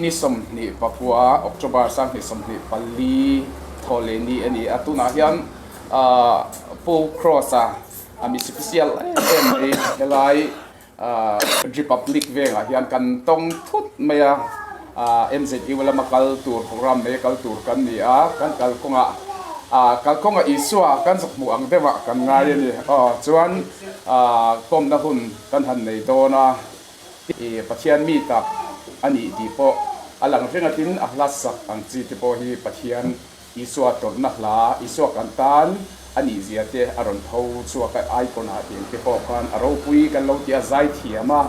ni 29 October 2024 thawhleh ni a ni a, tunah hian Pu Cross-a a mi special em em mai helai Republic vengah hian kan tawng thut mai a, MZU lama kal tur program nei a kal tur kan ni a, kan kalkawngah kalkawngah Isua kan zak hmuh ang deuhah kan ngai a ni. Aw chuan kawmna hun kan han nei dawn a, Pathian mi tak a nih tih pawh a lang reng a, tin a hla sak ang chi te pawh hi Pathian Isua tawrhna hla, Isua kan tan a nih zia te a rawn tho chhuak a, icon ah tih te pawh khan a ropui kan lo ti a, zai thiam a,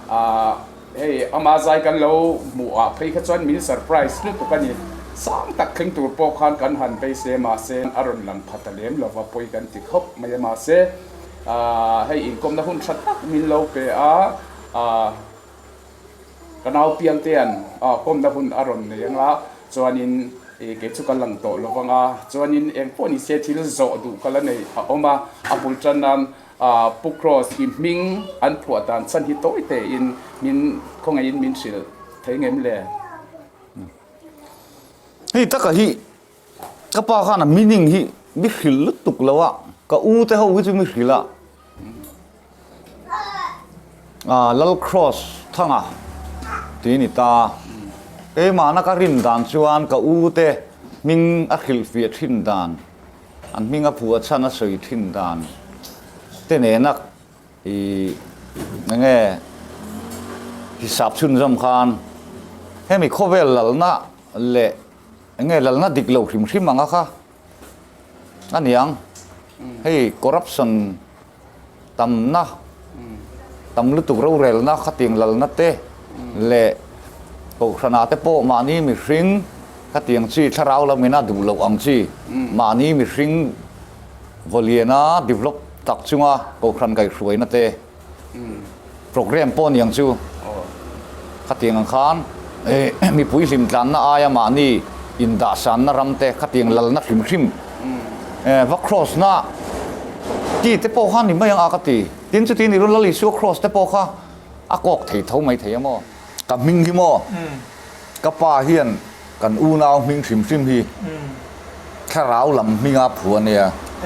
ah hei ama zai kan lo hmuh ah phei kha chuan min surprise lutuk a ni, sang tak thleng tur pawh khan kan han beisei a, mahse a rawn lang pha ta lem lova pawi kan ti khawp mai a, mahse ah hei inkawmna hun tha tak min lo pe a, ah. Ka nau piangtean kawmna hun a rawn nei anga chuanin kei chu ka lang tawh lo vang a, chuanin eng pawh ni se thil zawh duh ka la nei a awm a, a bul tan nan Pu Cross i hming an phuah dan chhan hi tawi tein min khawngaihin min hrilh thei ngem le? Hei taka hi ka pa khan a meaning hi mi hrilh lutuk lo a, ka u te ho hi chu mi hrilh a. Lal Cross thanga tih a ni ta. Keimahna ka rin dan chuan ka u te hming a hrilhfiah thin dan, an hming a phuah chhan a sawi thin dan te nena ih eng nge hisap chhunzawm khan hemi khawvel lalna leh eng nge lalna dik lo hrim hrim anga kha A niang, hei corruption tamna, tam lutuk rorelna khatiang lalna te leh kohhranah te pawh mahni mihring khatiang chi thlarau lamin a duh loh ang chi mahni mihring vawliana develop tak chunga kohhran kaihhruaina te Program pawh niang chu khatiang ang khan mipui hlimtlanna aia mahni indahsanna ram te khatiang lalna hrim hrim va cross na ti te pawh kha ni mai ang a ka ti. Tin chuti ni Lal Isua cross te pawh kha a kawk thei tho mai thei a maw? Ka hming hi maw? Ka pa hian kan unau hming hrim hrim hi thlarau lam hminga phu a nia. E,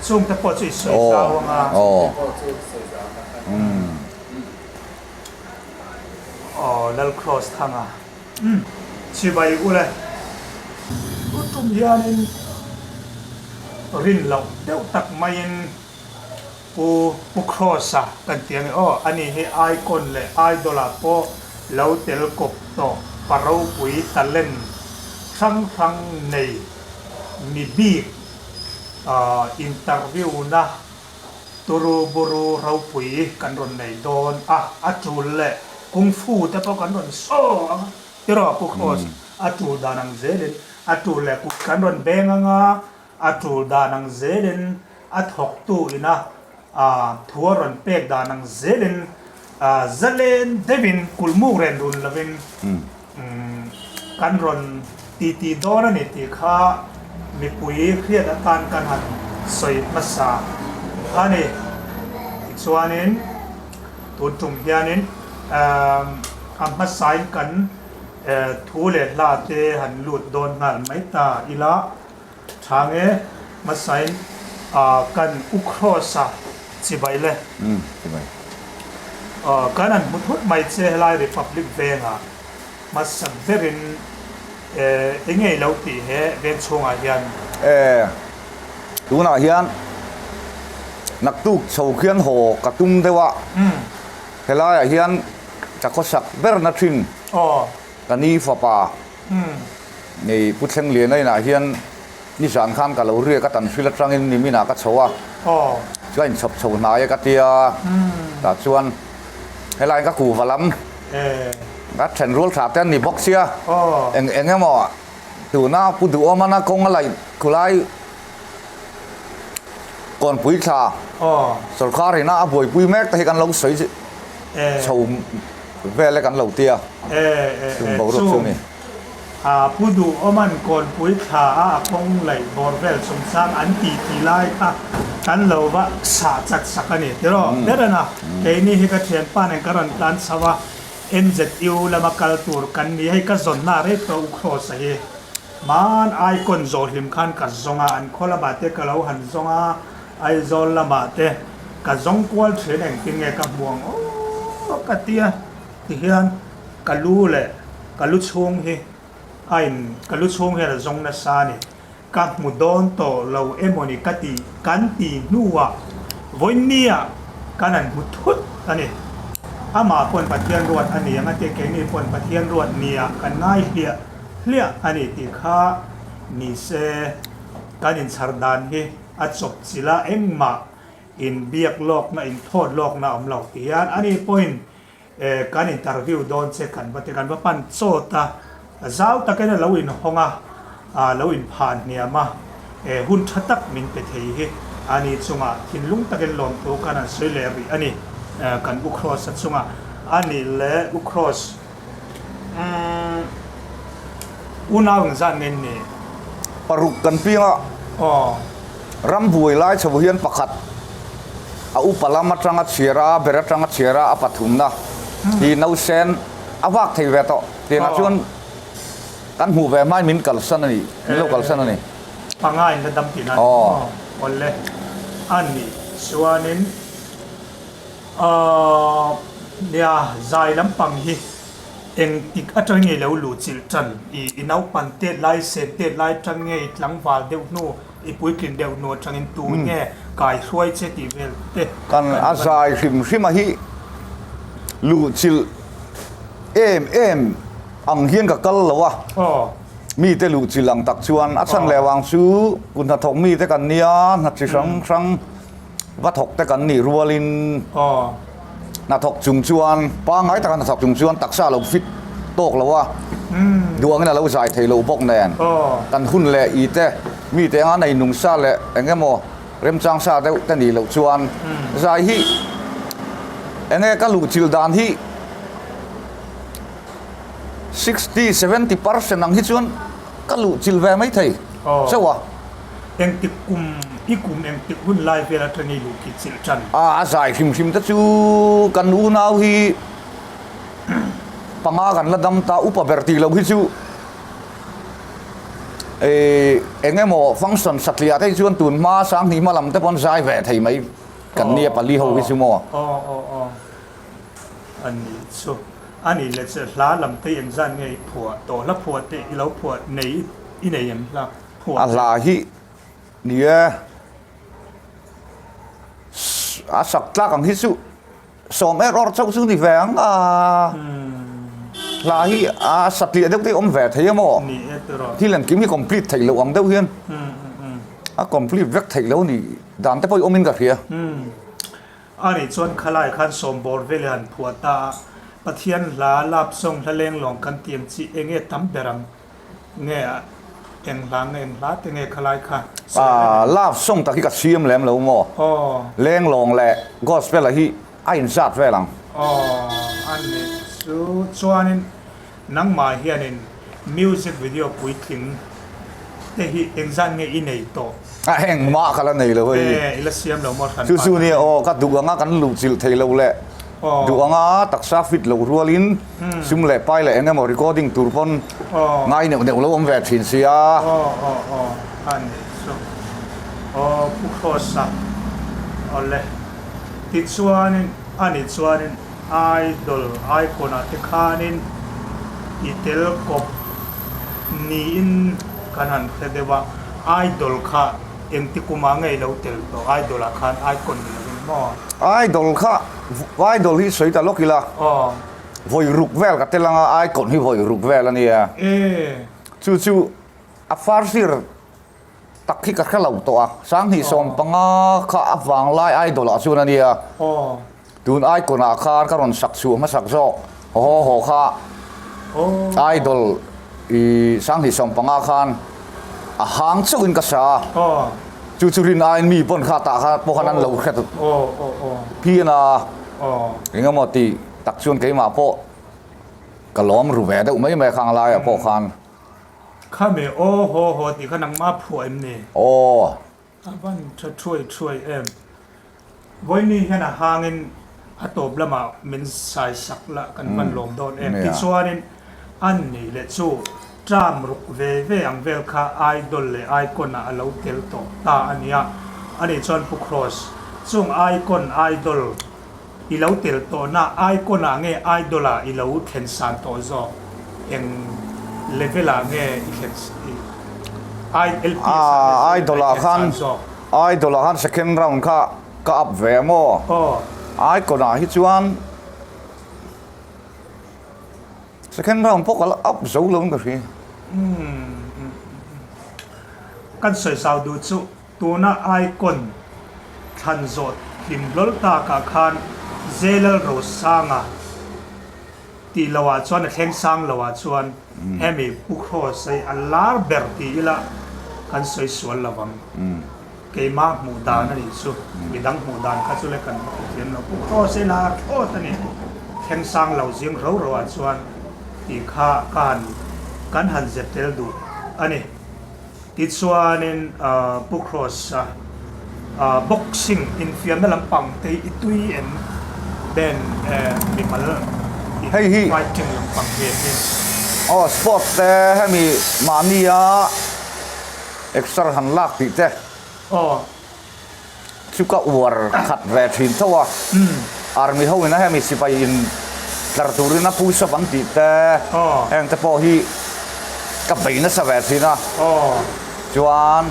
chung te pawh chu i sawi zau ang a. Aw. Aw, Lal Cross thanga. Chibai ule. U tum hianin rin loh deuh tak maiin Pu Pu Kross-a kan ti ange aw, ani hi Icon leh Idol-ah pawh lo tel kawp tawh pa ropui talent hrang hrang nei mi bik interview-na turu buru ropui kan rawn nei dawn a, a tul leh Kung Fu te pawh kan rawn saw ang a, tiraw Pu Kross, a tul dan ang zelin a tul leh kut kan rawn beng ang a, A tul dan ang zelin a thawktu ina thu a rawn pek dan ang zelin zalen deuhin kulmuk ren run lovin kan rawn titi dawn a ni tih kha mipui hriat atan kan han sawi hmasa a ni. Tichuanin tun tum hianin a hmasain kan thu leh hla te han lut dawn nghal mai ta ila. Tha nge hmasain kan u Kross-a chibai le. Umm chibai. Kan han hmu thut mai che helai Republic vengah hmasa berin eng nge i lo tih he veng chhungah hian? E, tunah hian naktuk chho khian haw ka tum deuh a, helaiah hian ka khawsak berna thin ka ni fapa. Nei Pu Thlengliana inah hian nizan khan ka lo riak a, Tanhril atangin niminah ka chho a, chuan inchhawp chho hnai a ka tia, tah chuan helaiin ka kuhva lam ka then rual tha te an ni bawk sia, eng eng emaw tuna Pu Duhawmana kawng a laih khulai Kawnpui thla sawrkar ina a buaipui mek te hi kan lo sawi chho vel e kan lo tia chung boruak chu ni. Pu Duhawman Kawnpui thla a a kawng laih bawr vel chungchang an ti ti lai kha kan lo va sah chat sak a ni tiraw? Berana keini hi ka thianpa nen ka rawn tlan chho a. MZU lama kal tur kan ni. Hei ka zawnna rei tawh U Kross-a hi. Hmaan icon zawh hlim khan ka zawng a, an khaw lamah te ka lo han zawng a, Aizawl lamah te ka zawng kual thin engtin nge ka hmu ang aw ka ti a, tihian ka lu leh ka lu chhung hi a in ka lu chhung hian a zawng nasa a ni. Ka hmu dawn tawh lo emawni ka ti kan ti hnuah vawinia kan han hmu thut a ni. Amah pawn Pathian ruat a ni ang a tia keini pawn Pathian ruat nia kan ngai hliah hliah a ni tih kha ni se kan inchhar dan hi a chawp chilh a engmah inbiak lawkna inthawt lawkna a awm lo ti hian ani pawhin E, kan interview dawn che kan va ti, kan va pan chawt a, zau takin a lo inhawng a, a lo inphan hniam a, e, hun tha tak min pe thei hi a ni chungah thinlung takin lawmthu kan han sawi leh rih a ni, e, kan U Kross-a chungah a nih leh U Kross, umm, unau engzat nge ni? Paruk kan piang a. Aw. Ram buai lai chho hian pakhat a upa lam atanga chhiar a, ber atanga chhiar a, a pathumna hi nausen a vak thei ve tawh. Tiangah chuan kan hmuh ve hmain min kalsan a ni, min lo kalsan a ni. Panga in la dam tih nan aw awle a nih chuanin aw nia zai lampang hi engtik atangin nge lo luh chilh tan i naupan tet lai sen tet lai tan nge i tlangval deuh hnu I puitlin deuh hnu atangin tu nge kai hruai che tih vel te Kan a zai hrim hrim a hi luhchilh em em ang hian ka kal lo a, mite luhchilh ang tak chuan a chhan leh vang chu kut hnathawk mite kan nia, hna chi hrang hrang va thawk te kan nih rualin hnathawk chung chuan pangngai taka hnathawk chung chuan taksa a lo fit tawk lo a, duangin a lo zai thei lo bawk nen kan hun leh i te mite anga nei nung sa leh eng emaw remchang sa deuh te nih loh chuan zai hi eng nge ka luhchilh dan hi 60, 70 percent ang hi chuan ka luhchilh ve mai thei chauh a. Engtik kum, i kum engtik hun lai vel atang i luh ki chilh tan? A, a zai hrim hrim te chu kan unau hi panga kan la dam ta, upa ber tih loh hi chu eh eng emaw function satliah te hi chuan tun hma Sanghnih hma lam te pawn zai ve thei mai kan nia pali ho hi chu maw? Aw aw aw a nih chu. A nih leh che hla lam te engzat nge i phuah tawh? Hla phuah te i lo phuah nei i nei em hla? A hla hi ni e, a sak tlak ang hi chu sawm er awr chauh chu ni ve ang a, hla hi a satliah deuh te hi awm ve thei a maw? Thil engkim hi complete theih loh ang deuh hian a complete vek theih loh ni dan te pawh hi awmin ka hria. A nih chuan khalai khan sawm bawr vel i han phuah ta a, Pathian hla lap sawng hla leng lawng kan ti ang chi enge tam ber ang? Nge a eng hla nge eng hla te nge khalai kha sawi reng em? Love song tak hi ka siam lem lo maw? Aw. Lenglawng leh gospel a hi a inzat vel ang. Aw a ni chu chuanin nangmah hianin music video puitling te hi engzat nge i nei tawh? A engmah ka la nei lo hei. E i la siam lo maw hran Chu chu nia aw ka duh anga kan luhchilh thei lo leh duh anga taksa fit loh rualin Sum leh pai leh eng emaw recording tur pawn ngai neuh neuh lo awm ve thin si a. Aw aw aw a ni chu aw Pu Kross-a awle tichuanin a ni chuanin Idol icon ah te khanin i tel kawp niin kan han hre deuh a, Idol kha engti kumah nge i lo tel tawh Idol ah khan icon ni lovin maw? Idol kha Idol hi sawi ta lawk ila. Aw. Vawi ruk vel ka tel anga icon hi vawi ruk vel a nia. E. Chu chu a first year tak hi ka hre lo tawh a, Sanghnih 15 kha a vang lai idol ah chuan a nia. Aw. Tun icon ah khan ka rawn sak chhuah hmasak zawk haw haw kha. Aw. Idol i Sanghnih 15 khan a hang chauhin ka sa a. Aw. Chu chu rin aiin mi pawn kha tah kha pawh khan an lo hre Aw aw aw. phian a. Aw. Engemaw tih Tak chuan keimah pawh ka lawm ru ve deuh mai mai a khang laiah pawh khan. Khami aw haw haw tih kha nangmah phuah em ni? Aw. A van tha thuai thuai em. Vawiini hian a hangin A tawp lamah min sai sak la kan hman lawm dawn em? Tichuanin an nih leh chu term ruk ve ve ang vel kha Idol leh Icon ah a lo tel tawh ta a nia. Ani chuan Pu Kross, chung Icon, Idol i lo tel tawhna Icon ah nge Idol ah i lo thlen san tawh zawk? Eng level ah nge i thlen i LPS ah nge i thlen san zawk? Idol ah khan second round kha Ka up ve maw? Aw. Icon ah hi chuan second round pawh ka la up zo lo in ka hria. Kan sawi zau duh chu tuna icon thlan zawh hlim hlawl takah khan Zelal Rosanga tih loh ah chuan a thleng sang loh ah chuan hemi Pu Kross hi a lar ber ti ila kan sawi sual lo ang. Keimah hmuh dan a nih chu, midang hmuh dan kha chu le kan va hmu thiam lo. Pu Kross hi lar thlawt a ni. Thleng sang lo zing ro ro ah chuan tih kha ka han kan han zep tel duh a ni. Tichuanin Pu Kross a boxing infiamna lampang te hi i tui em ben mimal Hei hi fighting lampang hi em hi? Aw sport te hemi mahnia Exer han lak tih te chu ka uar khat ve thin tho a, army ho ina hemi sipai in tlar turin a push up an tih te heng te pawh hi ka bei nasa ve thin a, chuan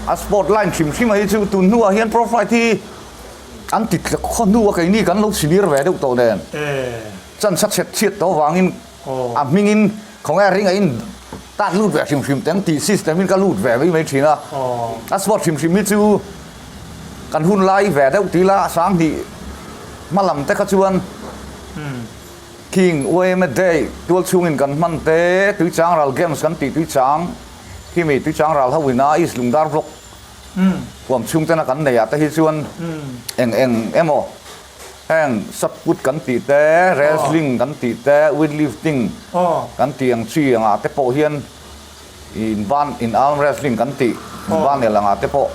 a sport line hrim hrim a hi chu tun hnuah hian pro fight hi an ti khaw hnu a keini kan lo senior ve deuh tawh nen chance a chhet chhiat tawh avangin A hmingin khawnge ring a in tat lut ve hrim hrim teng tih system in ka lut ve mai mai thin a. A sport hrim hrim hi chu kan hun lai ve deuh ti la 2000 hma lam te kha chuan King Uaime Day tual chhungin kan hman te Tuichang ral games kan tih Tuichang khi mi Tuichang ral ho ina East Lungdar block huam chhung tena kan nei ah te hi chuan eng eng emaw Heng shot put kan tih te, wrestling kan tih te, weight lifting kan tih ang chi angah te pawh hian inban in arm wrestling kan tih inban el angah te pawh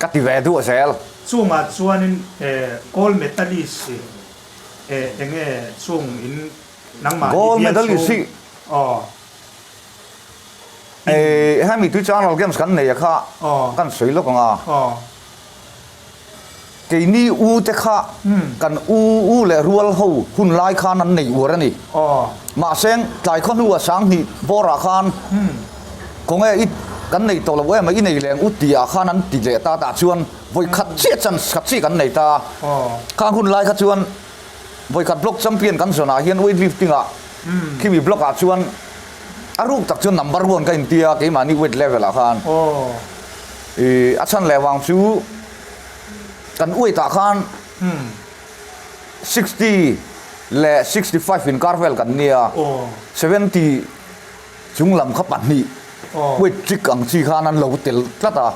ka ti ve duah zel. Chungah chuanin gold medalist hi enge chung in nangmah hi bial chhung hemi Tuichangral games kan nei a kha kan sawi lawk ang a. Keini u te kha kan u u leh rual ho hun lai khan an nei uar a ni. Mahse tlai khaw hnua 2000 bawrah khan khawnge i kan nei tawh lo em a i nei leng u tih ah khan an ti leh ta tah chuan vawi khat chiah chance khat chiah kan nei ta. Khang hun lai kha chuan vawi khat block champion kan zawnah hian weight lifting ah khimi block ah chuan a ruk tak chuan number one ka inti a keimahni weight level ah khan. I a chhan leh vang chu kan weight ah khan 60 leh 65 inkar vel kan nia, 70 chung lam kha pahnih weight trick ang chi khan an lo tel tlat a,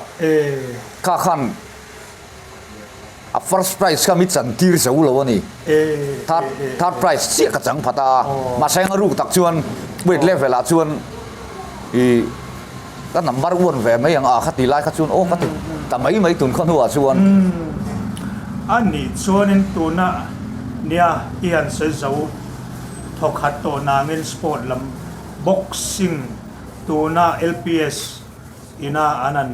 kha khan A first prize kha mi chan tir zo lo a ni. Third third prize chiah ka chang phat a. Mahse eng a ruk tak chuan weight level ah chuan i ka number one ve mai ang a kha ti lai kha chuan aw ka ti ta mai mai tun khaw hnuah chuan. A nih chuanin tuna nia i han sawi zo thawkhat tawh nangin sport lam boxing tuna LPS ina an han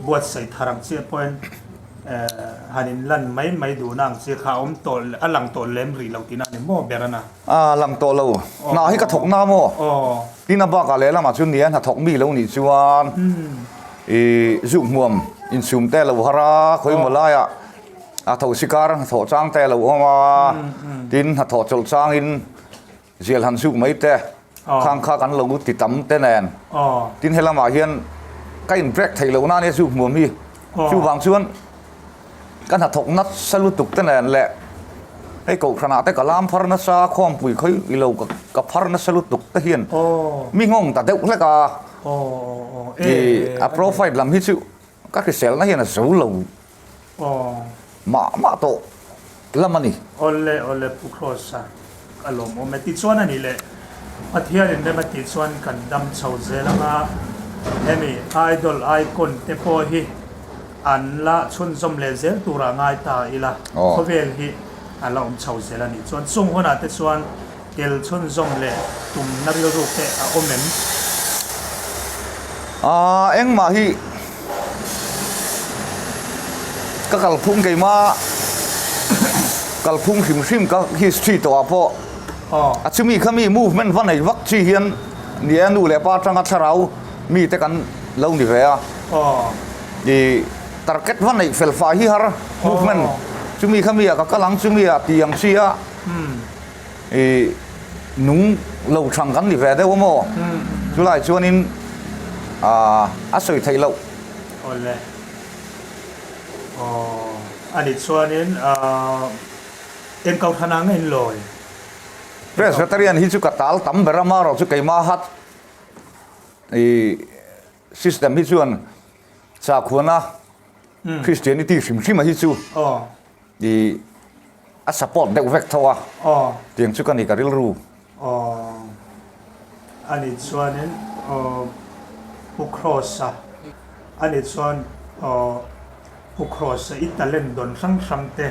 buatsaih thar ang chiah pawhin han in lan mai mai duhna ang chi kha a awm tawh a lang tawh lem rih lo tihna a ni maw ber ana? A lang tawh lo. Hna hi ka thawk na maw? Tin a bakah lehlamah chuan nia hnathawk mi lo nih chuan i zuk hmuam insum te lo har a, khawimaw laiah a tho sikar hnathawh chang te lo awm a, tin hnathawh chawlh changin Zial han zuk mai te, khang kha kan lo ti tam te nen. Tin he lamah hian ka in break theih loh na ania zuk hmuam hi. Chuvang chuan ka hnathawk nasa lutuk te nen leh hei kohhranah te ka lam phar nasa, khawmpui khawi i lo ka phar nasa lutuk te hian mi nghawng ta deuh hlek a. I a profile lam hi chu ka hriselna hian a zo lo. Mah mah tawh lam a ni. Awle awle Pu Kross-a ka lawmawm e. Tichuan a nih leh Pathianin rem a tih chuan kan dam chho zel anga hemi Idol Icon te pawh hi An la chhunzawm leh zel turah ngai ta ila, khawvel hi a la awm chho zel a nih chuan chung hunah te chuan tel chhunzawm leh tumna rilru te a awm em? Aaa engmah hi ka kalphung keimah kalphung hrim hrim ka history tawhah pawh a chumi kha mi movement va nei vak chi hian ni e nu leh pa atanga thlarau mite kan lo ni ve a. I target va neih fel fai hi har movement chumi kha mi ah ka kal ang chumi ah tih ang chi a i nung lo thang kan ni ve deuh a maw chulai chuanin ah a sawi theih loh. Awle aw ani chuanin ah eng kohhran ah nge in lawi? Presbyterian hi chu ka tal tam ber a marawh chu keimah hat i System hi chuan sakhuana Christianity hrim hrim a hi chu i a support deuh vek tho a, tiang chu ka ni ka rilru. Ani chuanin Pu Kross-a ani chuan Pu Kross-a i talent dawn hrang hrang te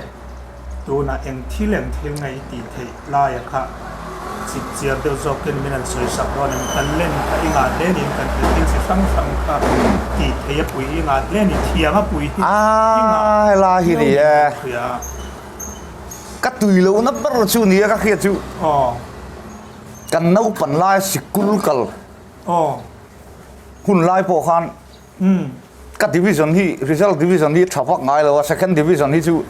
tunah eng thil eng thil nge i tih theih laia kha chip chiar deuh zawkin min han sawi sak dawn em? Talent kha i ngah hle niin kan hria, thil chi hrang hrang kha tih theih a pui i ngah hle ni, thiam a pui hi i ngah viau niin kan hria. Ka tui lohna ber chu nia ka hriat chu kan naupan laia sikul kal hun lai pawh khan Ka division hi result division hi tha vak ngai lo a, second division hi chu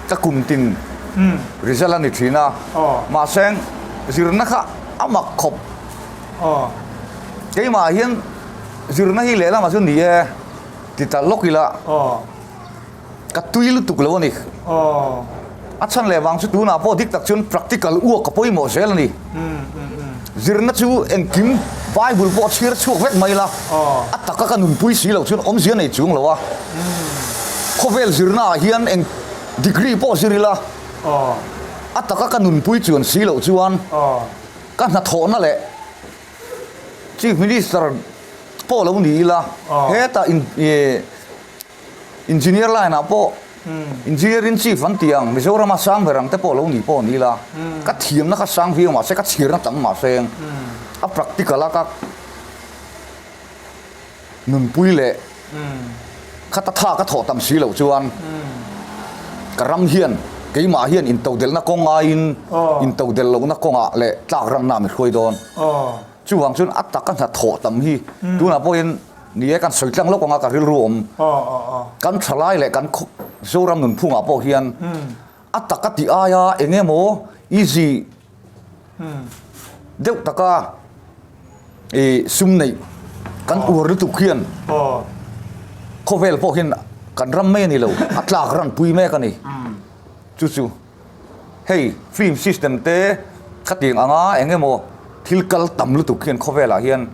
ka kum tin result a ni thin a, mahse zirna kha a mak khawp. Keimah hian zirna hi lehlamah chu ni e ti ta lawk ila. Ka tui lutuk lo a ni. A chhan leh vang chu tunah pawh dik tak chuan practical uak ka pawimawh zel a ni. Zirna chu engkim Bible pawh chhiar chhuak vek mai la, a taka ka nunpui si loh chuan awmzia nei chuang lo a. Khawvel zirnaah hian eng degree pawh zir ila, a taka ka nunpui chuan si loh chuan ka hnathawhna leh Chief Minister pawh lo ni ila, hetah in Engineer line ah pawh Engineer in chief an tih ang Mizoram a sang ber ang te pawh lo ni pawh ni ila ka thiamna kha sang viau mahse ka chhirna tam mahse a practical a ka nunpui leh khata tha ka thawh tam si loh chuan ka ram hian keimah hian intodelhna kawng aiin intodelh lohna kawngah leh tlak ranna mi hruai dawn. Chuvang chuan a taka hnathawh tam hi tunah pawhin Ni e, kan sawi tlang lawk anga ka rilru awm. Kan thalai leh kan Zoram nunphungah pawh hian a taka tih aia eng emaw easy deuh taka i sum neih kan uar lutuk hian khawvel pawh hian kan ram mai a ni lo, a tlak ranpui mek a ni. Chu chu. Hei film system te khatiang anga eng emaw thil kal tam lutuk hian khawvelah hian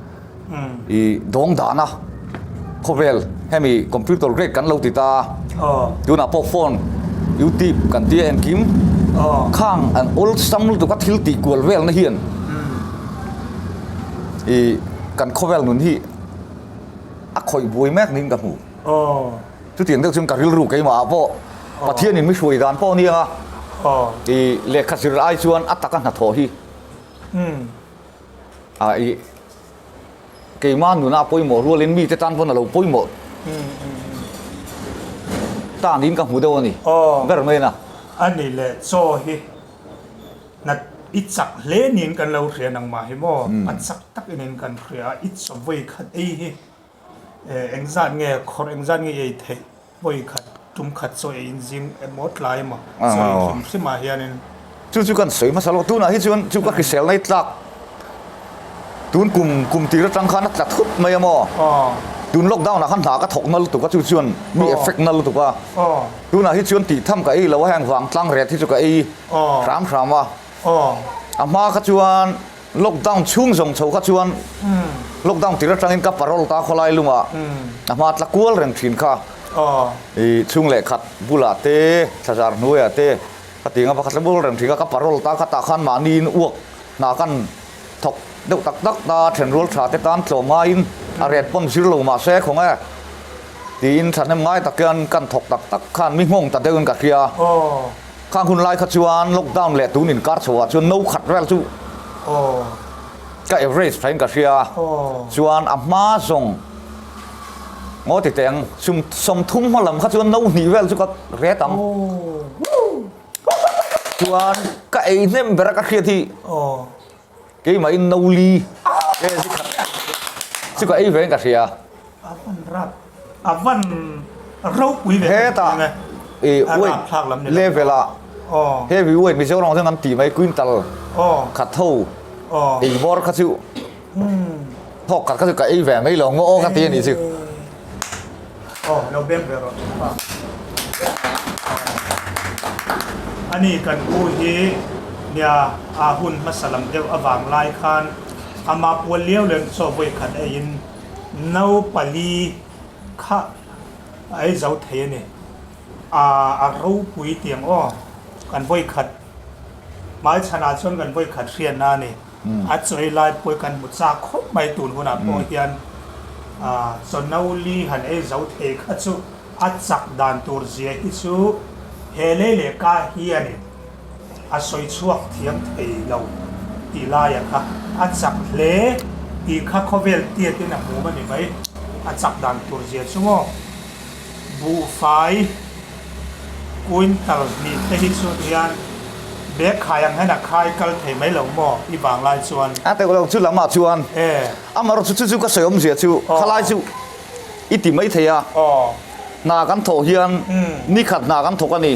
i dawng dan a, khawvel hemi computer grade kan lo ti ta a, tunah pawh phone youtube kan tia engkim khang an awlsam lutuk a thil tih kual velna hian i kan khawvel nun hi a khawih buai mek niin ka hmu. Chutiang deuh chuan ka rilru keimah ah pawh Pathianin mi hruai dan pawh nia i lehkha zir ai chuan a taka hnathawh hi a i keimah nuna a pawimawh rualin mite tan pawn a lo pawimawh ta niin ka hmu deuh a ni ber mai na. A ni leh chaw hi nat i chak hle niin kan lo hria nangmah hi maw a chak tak in kan hria a i chaw vawi khat ei hi Engzat nge khawrh engzat nge i ei theih vawi khat tum khat chaw ei in zing emaw tlai emaw chaw ei hrim hrim ah hianin. Chu chu kan sawi hmasa lo, tunah hi chuan chu ka hrisel na i tlak tun kum kum tir atang khan a tla thut mai a maw? Tun lockdown ah khan hna ka thawk na lutuk a chu chuan mi effect na lutuk a, tunah hi chuan tih tham ka ei lo a heng vangtlang ret hi chu ka ei hram hram a, a hma kha chuan Lockdown chhung zawng chho kha chuan lockdown tir atangin ka parole ta khawlai lungah a hma tla kual reng thin kha. I chhung leh khat bulah te thlazar hnuaiah te ka ti anga pakhat tla kual reng thin kha ka parole ta khatah khan mahniin uak hna kan thawk deuh tak tak ta thenrual tha te tan tlawm ngaiin a ret pawn zir lo mahse khawnge. Tiin thahnem ngai tak hian kan thawk tak tak khan mi nghawng ta deuhin ka hria. Khang hun lai kha chuan lockdown leh tun inkar chho ah chuan no khat vel chu ka average thain ka hria. Chuan a hma zawng ngaw ti teh ang sum 30 hma lam kha chuan no hnih vel chu ka ret ang. Chuan ka ei hnem ber a ka hriat hi. Keimah in no li vel chu khat chu ka ei ve in ka hria. A van rap a van ropui ve Hetah i weight level ah heavy weight Mizoram ah chuan kan tih mai quintal khat ho ei bawr kha chu thawk khat kha chu ka ei ve mai lo ngaw aw ka ti a nih chu. Aw lo beng ve rawh pa. Ani kan u hi nia a hun hmasa lam deuh avang lai khan ama pual liau leh chaw vawi khat eiin no pali kha a ei zo thei a ni. A a ropui tiang aw kan vawi khat hmai chhanah chuan kan vawi khat hriatna a ni. A chawi lai pawh hi kan hmu chak khawp mai tun hunah pawh hian chaw no li han ei zo thei kha chu a chak dan tur zia hi chu he lei leh ka hianin a sawi chhuak thiam thei lo tih laia kha a chak hle tih kha khawvel tiatin a hmum a ni mai. A chak dan tur zia chu maw? Buhfai quintal hnih te hi chu hian bag khai ang hian a khai kal thei mai lo maw i vang lai chuan. A teuh lo chu lam ah chuan amaherawh chu chu chu ka sawi awmzia chu khalai chu i ti mai thei a hna kan thawh hian nikhat hna kan thawk a ni.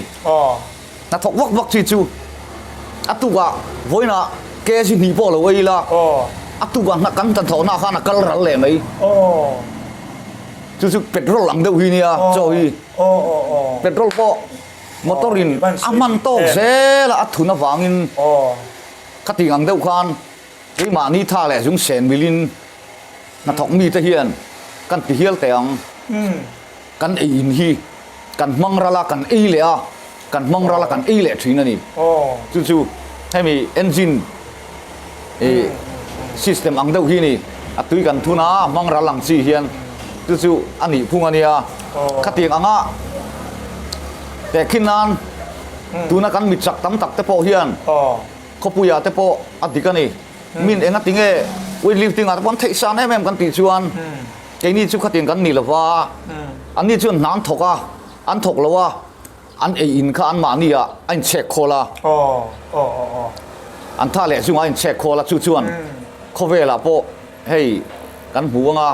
Hna thawk vak vak chi chu a tukah vawiinah kg hnih pawh lo ei ila a tukah hna kan hnathawh na khan a kal ral leh mai. Chu chu petrol ang deuh hi nia chaw hi. Petrol pawh motor in a hman tawk zel a a thun avangin khatiang ang deuh khan keimahni tha leh zung sen milin hnathawk mite hian kan ti hial teh ang. Kan ei in hi kan hmang ral a, kan ei leh a, kan hmang ral a, kan ei leh thin a ni. Chu chu hemi engine ih system ang deuh hi a ni. A tui kan thun a, a hmang ral ang chi hian chu chu a nih phung a nia. Khatiang anga tehkhin nan tuna kan mit chak tam tak te pawh hian khawpuiah te pawh a dik a ni. Min enga tinge weight lifting ah te pawh an theih san em em kan tih chuan Keini chu khatin kan ni lo va, anni chuan hna an thawk a, an thawk lo a, an ei in kha anmahni ah a inchhek khawl a, an tha leh chungah a inchhek khawl a, chu chuan khawvelah pawh hei kan hmu ang a,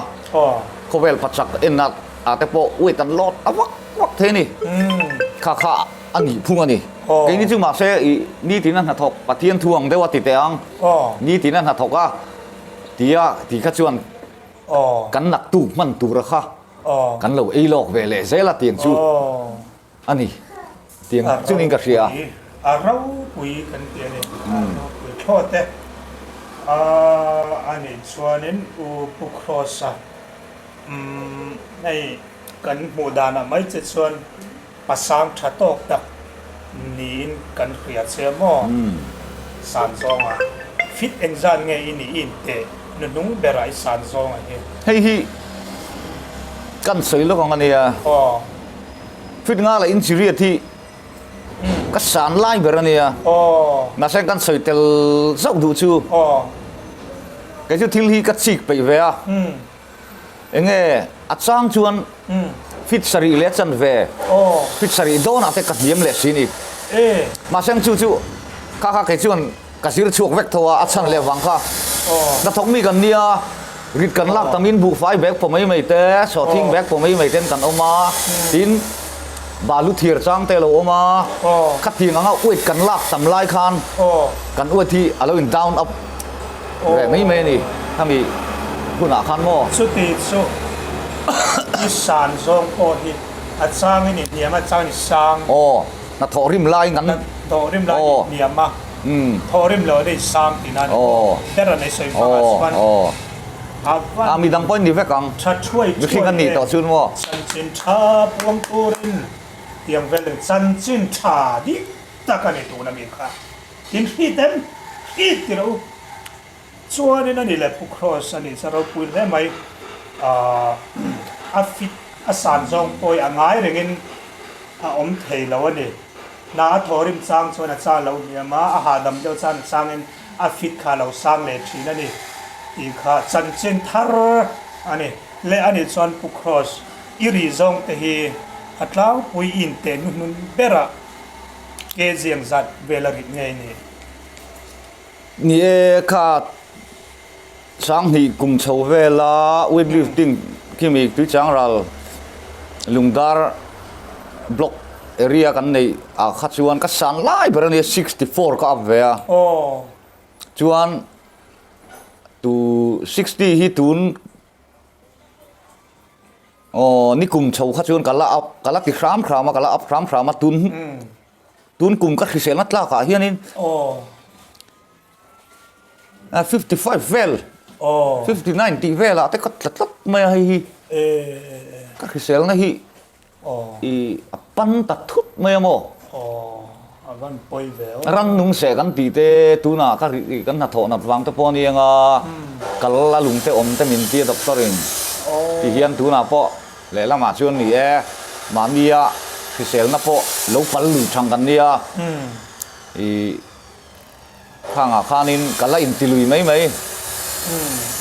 khawvel pachak enna ah te pawh weight an lawt a vak vak thei a ni, kha kha a nih phung a ni. Keini chu mahse ih nitin a hnathawk Pathian thu ang deuh a ti teh ang, nitin a hnathawk a tia ti kha chuan Kan naktuk hman tura kha kan lo ei lawk ve leh zel a tiang chu a ni tiang chunin ka hria. A ropui kan ti a ni, a ropui thlawt e. A nih chuanin U Pu Kross-a hei kan hmuh danah mai che chuan Pasang tha tawk tak niin kan hria che maw? San zawnga fit engzat nge i nih i inteh nuhnung berah i san zawnga hi. Hei hi kan sawi lawk ang a nia. Aw. Fit nga leh inchi riat hi ka san lai ber a nia. Aw. Mahse kan sawi tel zauh duh chu. Aw. Kei chu thil hi ka chik peih ve a. Enge a chang chuan fit sarih leh a chanve fit sarih dawnah te ka hniam leh si ni. Mahse ang chu chu kha kha kei chuan ka zir chhuak vek tho a, a chhan leh vang kha. Hnathawk mi kan nia, rit kan lak tamin buhfai bag paw mai mai te, sawhthing bag paw mai mai ten kan awm a, tin balu thir chang te a lo awm a, khatiang anga weight kan lak tam lai khan kan weight hi a lo in down up. Reh mai mai a ni khami hunah khan maw? Chuti chu i san zawng pawh hi a changin i hniam a, a changin i sang. Aw, hna thawh rim laiin kan. Hna thawh rim laiin i hniam a, thawh rim loh in i sang tihna a ni maw? Ber an ei sawi hmangah chuan a van. A midang pawhin ni vek ang. Tha thuai thuai Mihring an nih tawh chuan maw? Chanchin tha puang turin tiang velin chanchin tha dik tak a ni tuna mi kha. In hrit em? Hrit ti rawh u. Chuanin a ni leh Pu Kross a nih chu a ropui hle mai. Aah a fit A san zawng pawi a ngai rengin a awm thei lo a ni. Hna a thaw rim chang chuan a chang lo hniam a, a hahdam deuh chan a changin a fit kha a lo sang leh thin a ni tih kha chanchin thar a ni. Leh a nih chuan Pu Kross i ri zawng te hi a tlangpui i inteh hnuhnun berah kg ang zat vel a rit ngei ni. Ni e, kha Sanghnih kum chho vela weight lifting khi mi Tuichangral Lungdar block area kan neih ah kha chuan ka san lai ber a nia 64 ka up ve a. Chuan tu 60 hi tun aw ni kum chho kha chuan ka la up ka la ti hram hram a ka la up hram hram a tun tun kum ka hriselna tlak ah hianin 55 vel 59 tih velah te ka tla tlat mai a hei hi ka hriselna hi i a pan ta thut mai a maw rannung seh kan tih te tunah ka kan hnathawh nat vang te pawh a ni ang a kal a lung te awm te min tia doctor in ti hian tunah pawh lehlamah chuan ni e mahnia hriselna pawh lo pal lui thang kan nia i Khangah khanin ka la inti lui mai mai. Umm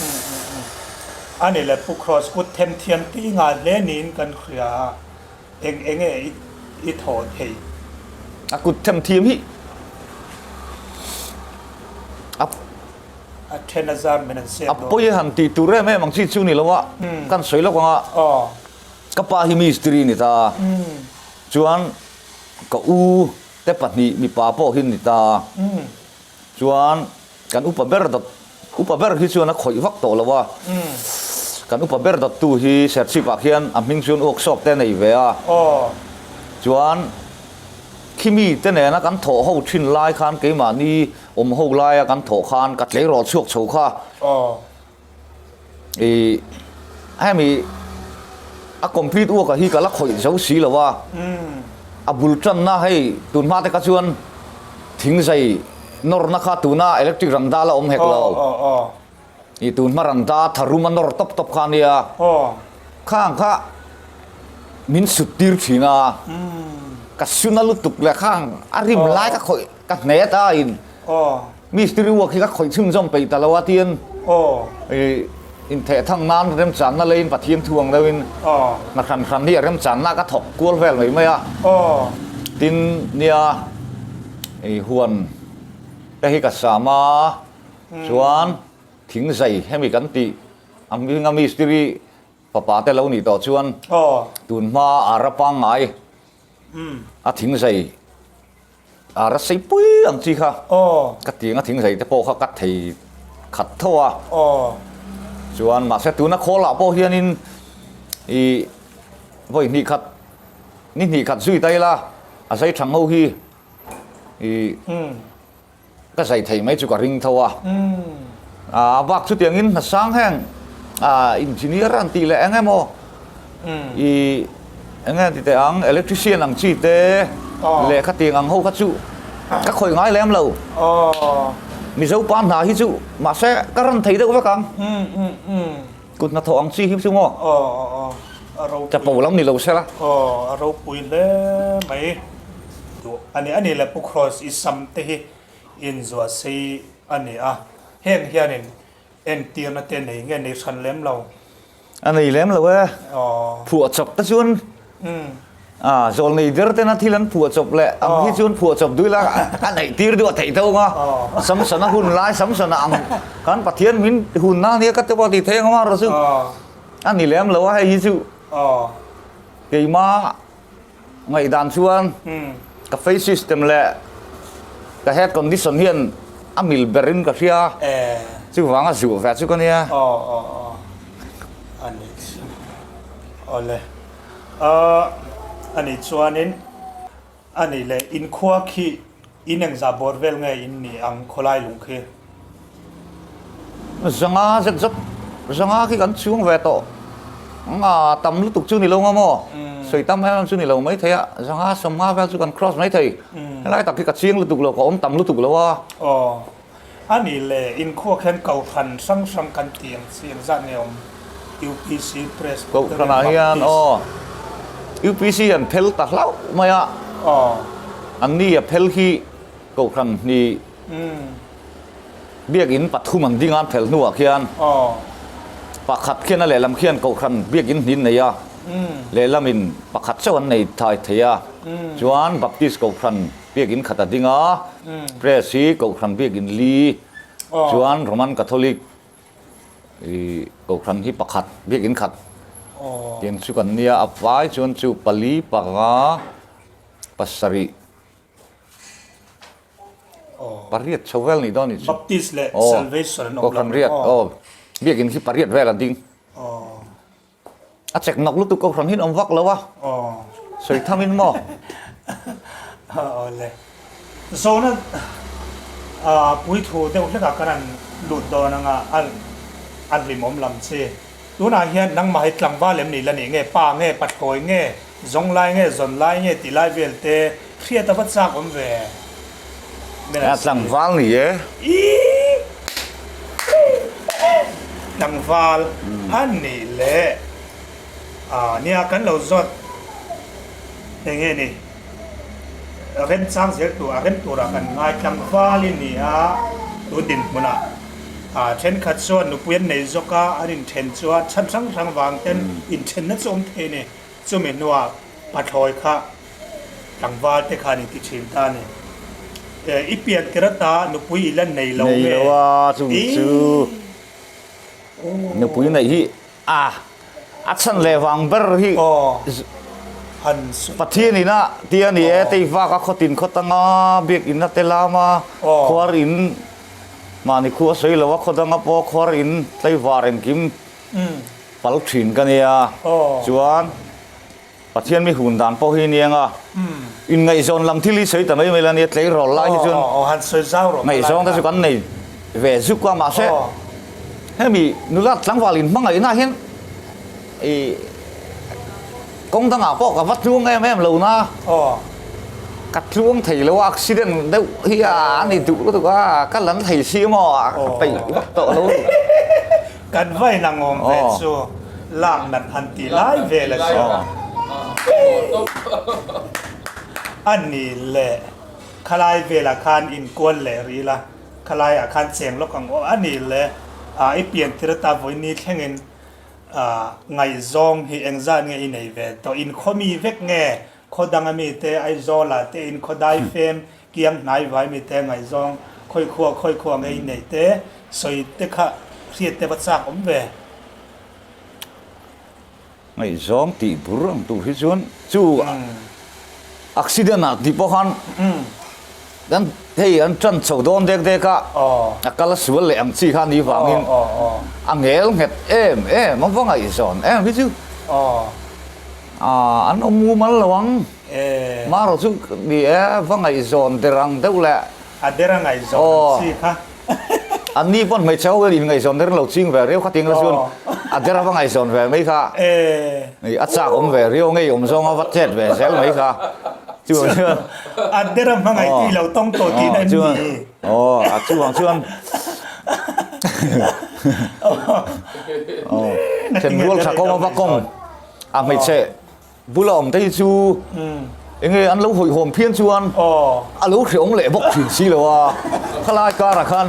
umm umm umm. A ni le Pu Kross kut them thiam ti ngah hle niin kan hria a, eng eng nge i i thawh theih? A kut them thiam hi a A then a zar men an siam dawn. A pawi han tih tur em em ang chi chu ni lo a, kan sawi lawk ang a. Ka pa hi mistiri ni ta, chuan ka u Te pahnih mipa pawh hi ni ta. Chuan kan upa ber dawt upa ber hi chuan a khawih vak tawh lo a. Kan upa ber dawttu hi Serchhip ah khian a hming chuan workshop te a nei ve a. Chuan khimi te nena kan thawh ho thin lai khan keimahni awm ho laia kan thawh khan ka tleirawl chhuak chho kha. I hemi a complete work a hi ka la khawih zo si lo a, a bul tanna hei tun hma te kha chuan thing zai nawrna kha tuna electric rangda la awm hek lo, i tun hma rangda tharum a nawr tawp tawp kha a nia, khang kha min sut tir thin a, ka suna lutuk leh khang a rim lai ka khawih ka hne ta in. Mistiri uak hi ka khawih chhunzawm peih ta lo a tiin intheh thang nan remchanna leiin Pathian thu ang deuhin hna hran hran hi a remchanna ka thawk kual vel mai mai a. Tin, nia huan te hi ka sam a, chuan thingzai hemi kan tih a hminga mistiri fapa te lo nih tawh chuan tunhma a ra pangngai a thingzai A ra sei pui ang chi kha. Ka tiang a thing zai te pawh kha ka thei khat tho a. Chuan mahse tuna khawl ah pawh hianin i vawi hnih khat ni hnih khat zui ta ila a zai thang ho hi i Ka zai thei mai chu ka ring tho a. A bak chutiangin hnasang heng engineer an tih leh eng emaw i eng nge ti teh ang electrician ang chi te leh khatiang ang ho kha chu ka khawih ngai lem lo. Mizo pa hna hi chu mahse ka ran thei deuh vek ang. Kut hnathawh ang chi hi chu maw? Chapo lam ni lo se la. Aw, a ropui hle mai. A ni, a ni le Pu Kross i sam te hi inzuah sei a ni a, heng hianin entirna te nei nge nei hran lem lo? A nei lem lo e. Phuah chawp te chuan A, zawl nei der tena thil an phuah chawp leh ang hi chuan phuah chawp duh ila a neih tir duh a theih tho ang a. Samsona hun lai Samsona ang khan Pathian min hun na nia ka ti pawh a tih theih ang a marawh chu a ni lem lo a hei hi chu keima ngaihdan chuan ka face system leh ka head condition hian a mil berin ka hria chuvanga zuh ve chu ka nia. A nih chuanin a nih leh inkhua khi in engzah bawr vel nge in nih ang khawlai lung khi? Zanga zet zet zanga khi kan chhung ve tawh nga tam lutuk chu ni lo nga maw sawi tam em em chu ni lo mai thei a zanga sawmnga vel chu kan cross mai thei helai tak hi ka chiang lutuk lo ka awm tam lutuk lo a. A nih leh inkhua khian kohhran hrang hrang kan tih ang chi engzat nge awm? UPC Presbyterian Kohhranah hian Baptist. aw UPC an phel ta hlauh mai a. Aw. Anni a phel hi Kohhran hnih Biakinn pathum an ding a an phel hnuah khian pakhat khian a lehlam khian Kohhran Biakinn hnih an nei a, lehlamin pakhat chauh an nei thai thei a. Chuan Baptist Kohhran Biakinn khat a ding a, Press hi Kohhran Biakinn li, chuan Roman Catholic Kohhran hi pakhat, Biakinn khat tiang chu kan nia, a vai chuan chu pali, panga, pasarih, Pariat chho vel nih dawn nih chu. Baptist leh Salvation an awm lo. Kohhran riat aw biakin khi pariat vel a ding. A chek nawk lutuk kohhran hi an awm vak lo a. Sawi tham in maw? Aw le. Zawhna puithu deuh hlekah kan han lut dawn anga a hlimawm lam chi. Tunah hian nangmah hi tlangval em ni la nih nge, pa nge, pathlawi nge, zawng lai nge, zawn lai nge tih lai vel te hriat a va chak awm ve. A tlangval ni e. Ih! Tlangval a nih leh a nia kan lo zawt eng nge ni remchang zel tur a rem turah kan ngai tlangval i ni a tun dinhmunah. A thenkhat chuan nupui an nei zawk a, an inthen chuan chhan hrang hrang vang ten inthenna chu awm thei a ni. Chumi hnuah pathlawi kha tlangval te khan inti thin ta a ni. I pian tir ata nupui i la nei lo Nei nge? lo a, chung chu nupui neih hi a a chhan leh vang ber hi Pathian ina tia ni e, tei vak a khawtin khaw tanga biakinn a tel am a, khuar in Mahni khu a sawi lo a, khaw danga pawh khuar in tlaivar engkim pal thin ka nia. Chuan Pathian mi hun dan pawh hi aniang a, inngaihzawn lam thil hi sawi ta mai mai la nia, tleirawl lai hi chuan ngaihzawng te chu kan nei ve zuk a, mahse hemi nula tlangval inhmangaihna ah hian Ih, kawng dangah pawh ka va tluang em em lo na, ka tluang thei lo a, accident deuh hi a ni duh lutuk a, ka lan thei si maw, ka peih vak tawh lo. Kan va inang awm ve chu, lak nat han tih lai vel a chu. A ni leh, khalai velah khan inkual leh rih la, khalaiah khan cheng lawk ang aw, a ni leh, i pian tir ata vawiin thlengin Ngaihzawng hi engzat nge i nei ve tawh? In khaw mi vek nge? Khaw danga mite, Aizawla te, in khaw daifem, kiang hnai vai mite ngaihzawng khawi khua khawi khua nge i neih te sawi te kha hriat te va chak awm ve. Ngaihzawng tih bur ang tur hi chuan chu accident ah tih pawh khan Kan hei an tan chho dawn dek dek a, a kal a sual leh ang chi kha ni vangin a ngel nghet em em a va ngaihzawn em hi chu an awm mumal lo ang. Marawh chu ni e va ngaihzawn der ang deuh leh. A der a ngaihzawn ang chi kha. An ni pawn hmeichhe ho hian inngaihzawn der lo ching ve riau kha ting la chuan a der a va ngaihzawn ve mai kha. A chak awm ve riau ngei awm zawng a va chet ve zel mai kha. Chu chuan A der a hmangaih tih lo tawng tawh tihna em ni? Aw, a chuvang chuan Aw, thenrual tha kawng a va kawng a hmeichhe bula awm te hi chu enge an lo hawihhawm phian chuan a lo hreawm leh bawk thin si lo a, khalai karah khan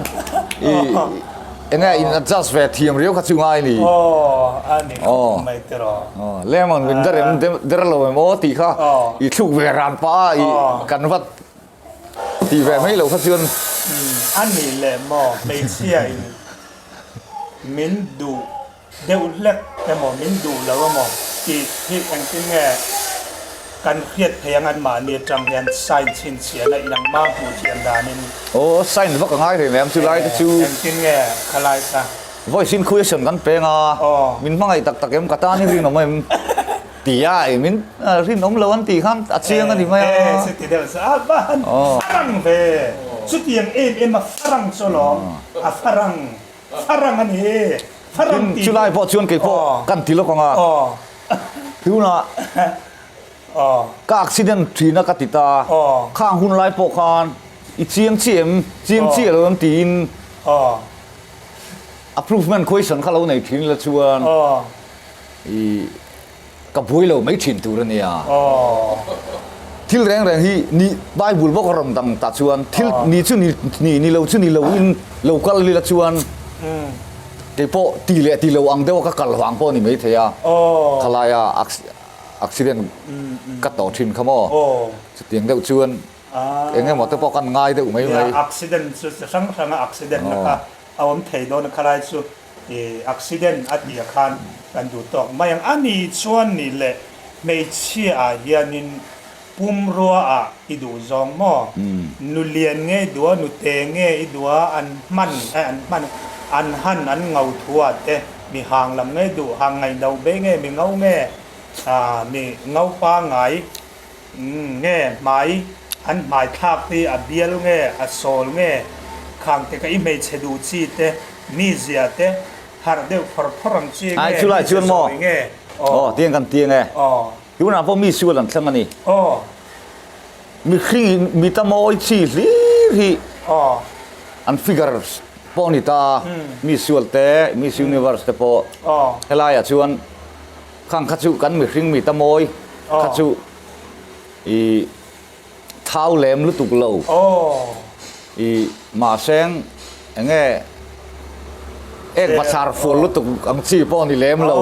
i Enge in adjust ve thiam riau kha chu ngai ni. Aw a ni khawp mai tiraw. Aw lemon min der em der lo em aw tih kha i thluk ve ran pah a i kan va tih ve mai lo kha chuan. A nih leh maw hmeichhia in min duh deuh hlek emaw min duh lo emaw tih hi engtin nge kan hriat thei ang anmahni atang hian sign chhinchhiahna inang hma hmuh thiam danin. Aw sign vak a ngai hle mai ang chu lai te chu. Engtin nge khalai kha. Voice in question kan peng a, min hmangaih tak tak em ka tan i rinawm em tia i min rinawm lo an tih khan a chiang a ni mai a. E chuti deuh chu a va han farang ve, chutiang em em a farang chu alawm, a farang. Farang a ni e, farang tih. Chu lai pawh chuan kei pawh kan ti lawk ang a. Tunah ka accident thin a ka ti ta. Khang hun lai pawh khan i chiang chiah em, chiang chiah lo em tiin approvement question kha lo nei thin la chuan. I ka buai lo mai thin tur a nia. Thil reng reng hi ni Bible bawk a rawn dang ta chuan thil ni chu ni ni ni lo chu ni lo in lo kal lila chuan kei pawh ti leh ti lo ang deuh a ka kal vang pawh a ni mai thei a. Khalaia accident ka tawh thin kha maw. Chutiang deuh chuan eng emaw te pawh kan ngai deuh mai mai. Accident chu chi hrang hranga accident na kha a awm thei dawn a khalai chu. I accident a tih ah khan kan duh tawk mai ang. A ni chuan nih leh hmeichhia ah hianin pumrua ah i duh zawng maw? Nu lian nge i duh a, nu te nge i duh a, an hman eh an hman an han an ngau thu ah te mi hang lam nge i duh, hang ngaihno bei nge mi ngau nge ah mi ngau pangai Nge hmai an hmai thlak hi a bial nge a sawl nge khang te ka i hmeichhe duh chi te mizia te harh deuh phawr phawr ang chi Ai nge chulai mizia chuan maw? sawi nge Aw aw tiang kan ti ange. Aw. Tunah pawh mi sual an thleng a ni. Aw. Mihring in mita mawi chi hlir hi Aw. an figure pawh a ni ta. Mi sual te, Miss Universe te pawh Aw. helaiah chuan Khang kha chu kan mihring mi ta mawi kha chu i thau lem lutuk lo i mahseng enge ek bathlar fual lutuk ang chi pawh ni lem lo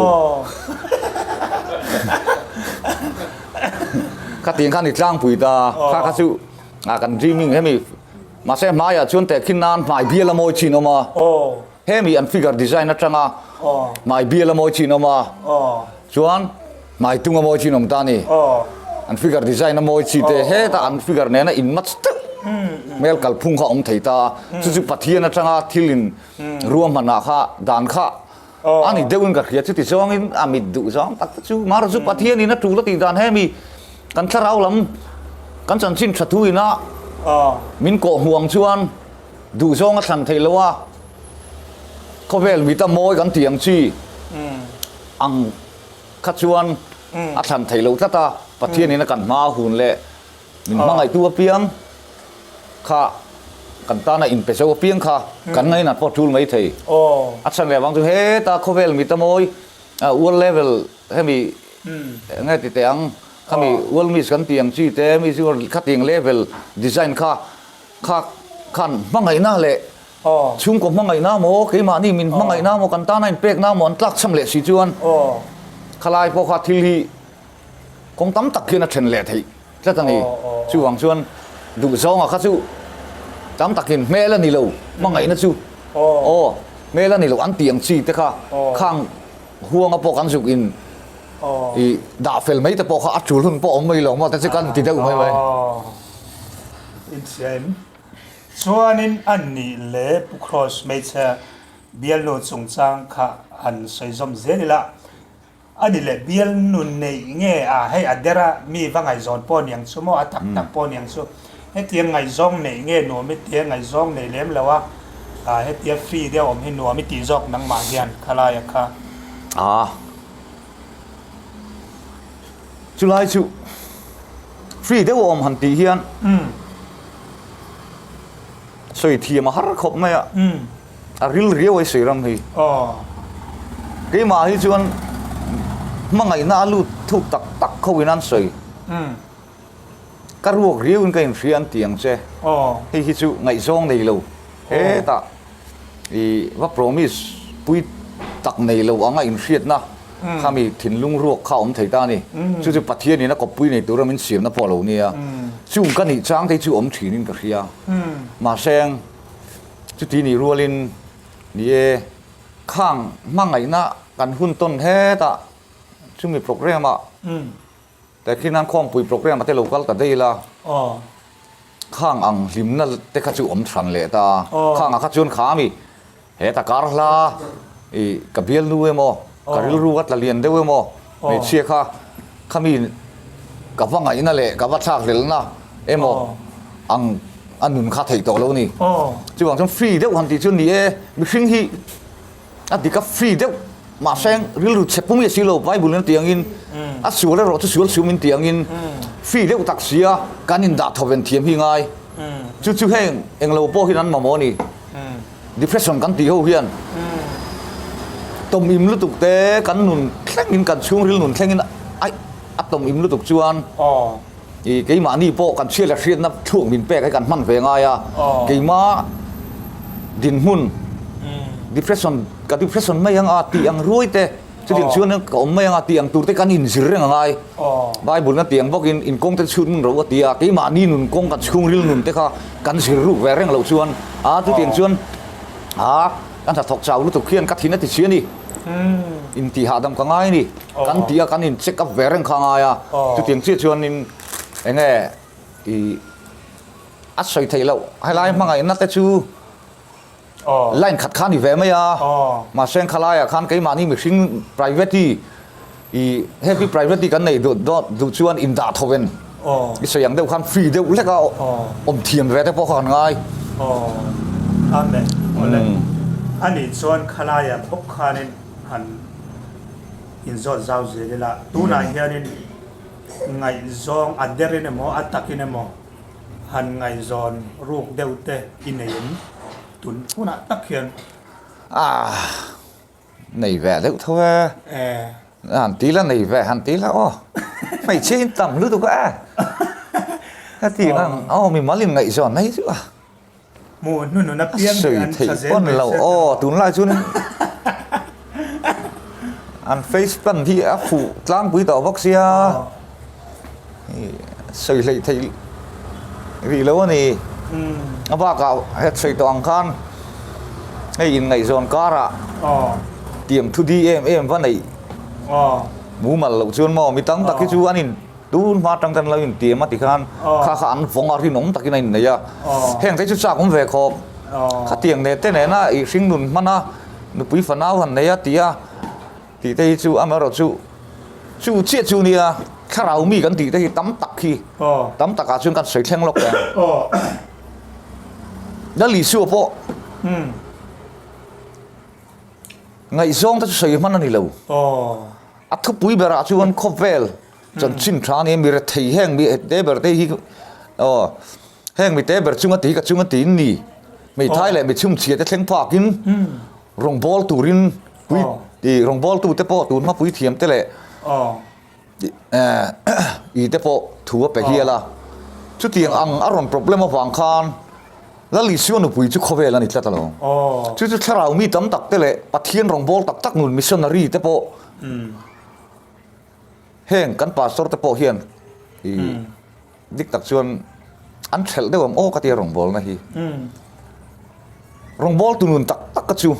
khatiang khan i tlangpui ta kha kha chu a kan dreaming hemi mahse hmaiah chuan tehkhin nan hmai bial a mawi chin awm a. Hemi an figure design atanga hmai bial a mawi chin awm a, chuan hmai tung a mawi chin awm ta a ni. An figure design a mawi chi te hetah an figure nena in match deuh hmel kalphung kha a awm thei ta a, chu chu Pathian atanga thil in ruahmanah kha dan kha a ni deuhin ka hria. Chuti zawngin a mit duh zawng tak te chu Mara chu Pathianin a tul a tih dan hemi kan thlarau lam kan chanchin tha thu ina min kawhhmuh ang chuan Duh zawng a thlan theih loh a, khawvel mita mawi kan tih ang chi ang kha chuan a thlan theih loh tlat a, Pathianin a kan hma a hun leh min hmangaihtu apiang kha kan tana inpe zo apiang kha kan ngainat pawh a tul mai thei. A chhan leh vang chu heta khawvel mita mawi world level hemi eng nge ti teh ang khami world miss kan tih ang chi te miss world khatiang level design kha Kha khan hmangaihna leh chhungkaw hmangaihna maw, keimahni min hmangaihna maw, kan tana inpekna maw an tlakchham leh si chuan khalai pawh kha thil hi kawng tam tak hian a then leh theih tlat a ni. Chuvang chuan duhzawnga kha chu tam takin hmel a ni lo, hmangaihna chu aw hmel a ni lo an tih ang chi te kha khang huanga pawh kan zuk in i dah fel mai te pawh kha a tul hun pawh a awm mai lo maw te chu kan ti deuh mai mai. Insiam chuanin a nih leh Pu Kross hmeichhe bialnu chungchang kha han sawi zawm zel ila, a ni leh bialnu neih nge a hei a der a mi va ngaihzawn pawh niang chu maw a tak tak pawh niang chu hetiang ngaihzawng neih nge nuam i tia ngaihzawng nei lem lo a hetia free deuh awm hi nuam i tih zawk nangmah hian khalaia kha. A. Chulai chu free deuh awm han tih hian sawi thiam a har khawp mai a, a ril riau ai sawi ram hi. Keimah hi chuan hmangaihna a lut thuk tak tak kho in an sawi. Ka ruak riau in ka inhria an ti ang che. Hei hi chu ngaihzawng nei lo hetah. I va promise pui tak nei lo anga inhriatna kha mi thinlung ruak kha a awm thei ta a ni. Chu chu Pathianin a kawppui nei tura min siamna pawh a lo nia. Chung ka nih chang te hi chu awm thinin ka hria. Mahse, chuti nih rualin ni e, khang hmangaihna kan hun tawn hetah chumi programme-ah Tehkhin an khawmpui programme te lo kal ta daih ila, khang ang hlimna te kha chu awm hran leh ta. Khang ah kha chuan kha ami heta kar hla i ka bialnu emaw, ka rilru ka tla lian deuh emaw, hmeichhia kha khami ka va ngaihna leh ka va thlak hlelna emaw ang a nun kha theih tawh lo a ni. Chuvang chuan free deuh han tih chu ni e, mihring hi A dik a free deuh mahse rilru chhe pum hi a si lo Bible in a tih angin a sual erawh chu sual sum in tih angin free deuh tak sia kan in dah thawven thiam hi ngai chu chu heng englo pawh hian an mamawh a ni depression kan tih ho hian. Tawmim lutuk te kan nun thlengin kan chhungril nun thlengin aih a tawmim lutuk chuan i keimahni pawh kan chhiat leh hriatna thluak min pek hi kan hman ve ngai a, keima dinhmun depression ka depression mai ang a tih ang ruai te chutiang chuan ka awm mai ang a tih ang tur te kan inzir reng a ngai. Bible na tih ang bawkin inkawng te chhut hmun ro a ti a, keimahni nun kawng kan chhungril nun te kha kan zir ruk ve reng loh chuan a chutiang chuan a Ka hnathawk chau lutuk hian ka thin a ti si a ni. Intih hahdam ka ngai a ni. Kan tih a kan in check up ve reng kha a ngai a. Chutiang chiah chuanin eng nge i a sawi theih loh. Helai hmangaihna te chu line khat kha a ni ve mai a. Mahse khalaiah khan keimahni mihring private I happy private kan nei duh duh chuan in dah tho en i sawi ang deuh khan free deuh hlek a awm thiam ve te pawh kha kan ngai. Aw Amen awle anih chuan khalaiah bawk khanin han inzawt zau zel ila tunah hianin ngaihzawng a derin emaw a takin emaw han ngaihzawn ruk deuh te i nei em tun hunah tak hian. Ahh. Nei ve deuh tho e. Han ti la nei ve han ti la aw. Hmeichhia in tam lutuk a e. Ka ti ang aw mi mal in ngaihzawn mai chu a. Hmuh hnunun apiang hi an tha zel mai se. Aw tunlai chuan an face plan hi a fuh tlangpui tawh bawk sia. Sawi hleih theih rih lo a ni. A bakah he sawi tawh ang khan hei inngaihzawn karah tiang thu di em em va neih mumal loh chuan maw mi tam tak hi chu an in tun hma atang ten lo intiam a ti khan kha kha an vawng a rinawm takin a innei a. Heng te chu chak awm ve khawp. Khatiang nen te nena ih hringnun hman a nupui fanau han nei a ti a. Tih te hi chu amaherawh chu chu chiah chu nia thlarau mi kan tih te hi tam tak hi tam takah chuan kan sawi thleng lawk em. Lal Isua pawh ngaihzawng te chu sawi hman a ni lo. A thupui berah chuan khawvel chanchin tha ania mi rethei heng mi te ber te hi aw heng mi te ber chunga ti hi ka chunga tiin ni hmeithai leh mi chhumchhia te thleng phakin Rawngbâwl turin pui ih rawngbâwltute pawh tun hma puithiamte leh ih te pawh thu a pe hial a. Chutiang ang a rawn problem avang khan Lal Isua nupui chu khawvel a ni tlat alawm. Chu chu thlarau mi tam tak te leh Pathian rawngbâwl tak tak nun missionary te pawh heng kan pastor te pawh hian ih Dik tak chuan an thelh deuh ang aw ka tia rawngbawlna hi. Rawngbawltu nun tak tak ka chu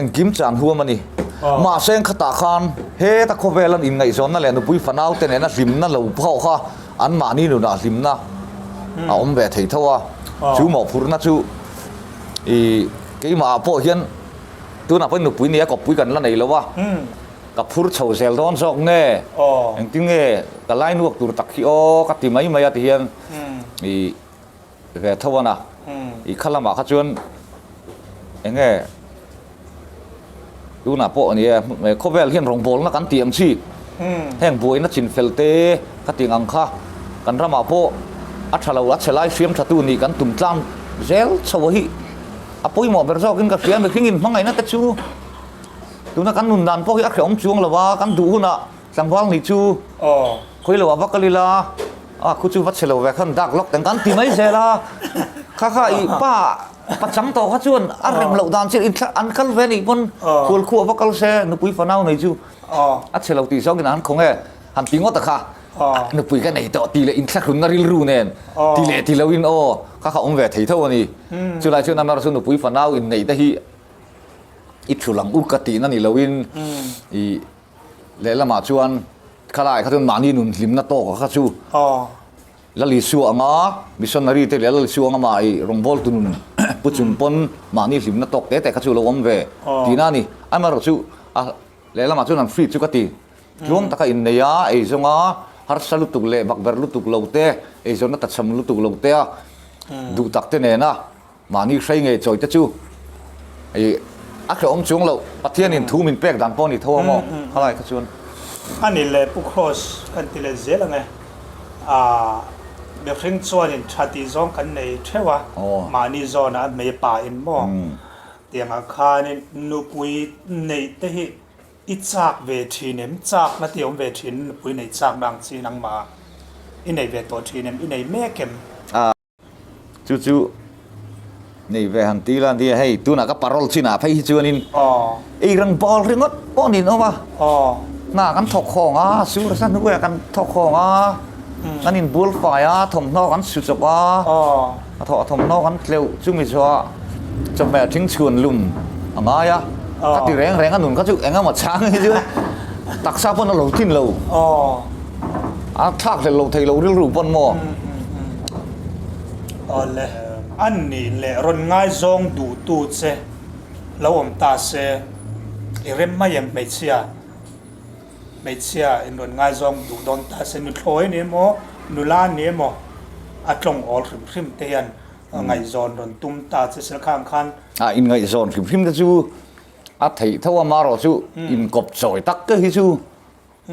engkim chan huam a ni. Mahse khatah khan heta khawvel an inngaihzawnna leh nupui fanau te nena hlimna lo phawh kha anmahni nunah hlimna a awm ve thei tho a. Chu mawhphurhna chu ih keimahah pawh hian tunah pawhin nupui nia kawppui kan la nei lo a. Ka phur chho zel dawn zawk nge? Engtin nge ka lai nuak tur tak hi aw ka ti mai mai a ti hian i ve tho a na. I kha lamah kha chuan eng nge tunah pawh a ni e, khawvel hian rawngbawlna kan tih ang chi heng buaina chin fel te ka tih ang kha kan ramah pawh a tha lo a chhe lai hriam tha tu nih kan tum tlang zel chho hi a pawimawh ber zawkin ka hria mihring in hmangaihna te chu Tuna kan nun dan pawh hi a hrehawm chuang lo a, kan duh hunah tlangval nih chu khawi lo ah va kal ila, a khu chu va chhe lo ve khan dak lawk teng kan ti mai zel a, kha kha i pa pachang tawh kha chuan a rem loh dan chiah in an kal ve nih pawn khual khuah va kal se nupui fanau nei chu a chhe lo tih zawngin an khawng e han ti ngawt a kha nupui ka nei tawh tih leh inthlahrunna rilru nen ti leh ti loin aw kha kha awm ve thei tho a ni, chulai chuan amaherawhchu chu nupui fanau inneih te hi I thu lang uk ka tihna ni loin i lehlamah chuan khalai kha chuan mahni nun hlimna tawk a kha chu Lal Isua anga missionary te leh Lal Isua anga mah i rawngbawltu nun pu chung pawn mahni hlimna tawk te te kha chu lo awm ve tihna a ni. Amaherawh chu a lehlamah chuan an free chu ka ti. Tluang taka innei a, eizawnga harsa lutuk leh bakberh lutuk lo te, eizawnna tachham lutuk lo te a duh tak te nena Mahni hrei ngei chawi te chu i a hrehawm chuang loh. Pathianin thu min pek dan pawh a ni tho ang aw, khalai kha chuan. A ni leh Pu Kross kan ti leh zel ang e. Aah mihring chuanin tha tih zawng kan nei theuh a, mahni zawnah hmei pa in maw? Tiangah khanin nupui neih te hi i chak ve thin em? Chakna te awm ve thin nupui neih chakna ang chi nangmah i nei ve tawh thin em? I nei mek em? Chu chu nei ve han ti la nia hei tunah ka parole chinah phei hi chuanin ei rang bal ringawt pawh niin awm a, hna kan thawk khawng a, sur sa hnuaiah kan thawk khawng a, kan inbual fai a, thawmhnaw kan su chawp a, a thawh thawmhnaw kan tleuh chumi chuah chawhmeh thing chhuan lum a ngai a, ka ti reng reng a nun kha chu eng emaw chang hi chu taksa pawn a lo tlin lo, a thlak hlel lo thei lo rilru pawn maw. Awle, an nih leh rawn ngaizawng duhtu che lo awm ta se, i rem mai em hmeichhia? Hmeichhia in rawn ngaizawng duh dawn ta se, nuthlawi ni emaw, nula ni emaw, a tlawng awl hrim hrim te hian ngaihzawn rawn tum ta che se khang khan. A inngaihzawn hrim hrim te chu a theih tho a, marawh chu inkawp chawi tak te hi chu